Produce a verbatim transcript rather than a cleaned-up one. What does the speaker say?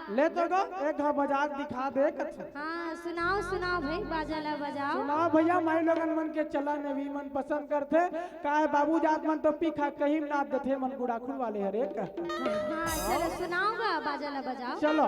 ले तो गो, एक घा बजा के दिखा दे कछु। हाँ, सुनाओ सुनाओ भाई, बाजा ला बजाओ। सुनाओ भैया, माई लोगन मन के चलन अभी मन पसंद करथे। काय बाबू जात मन तो पीखा कहीं नाच देथे, मन गुड़ाखुर वाले हरे। हाँ, चलो सुनाओ गा, बाजा ला बजाओ। चलो।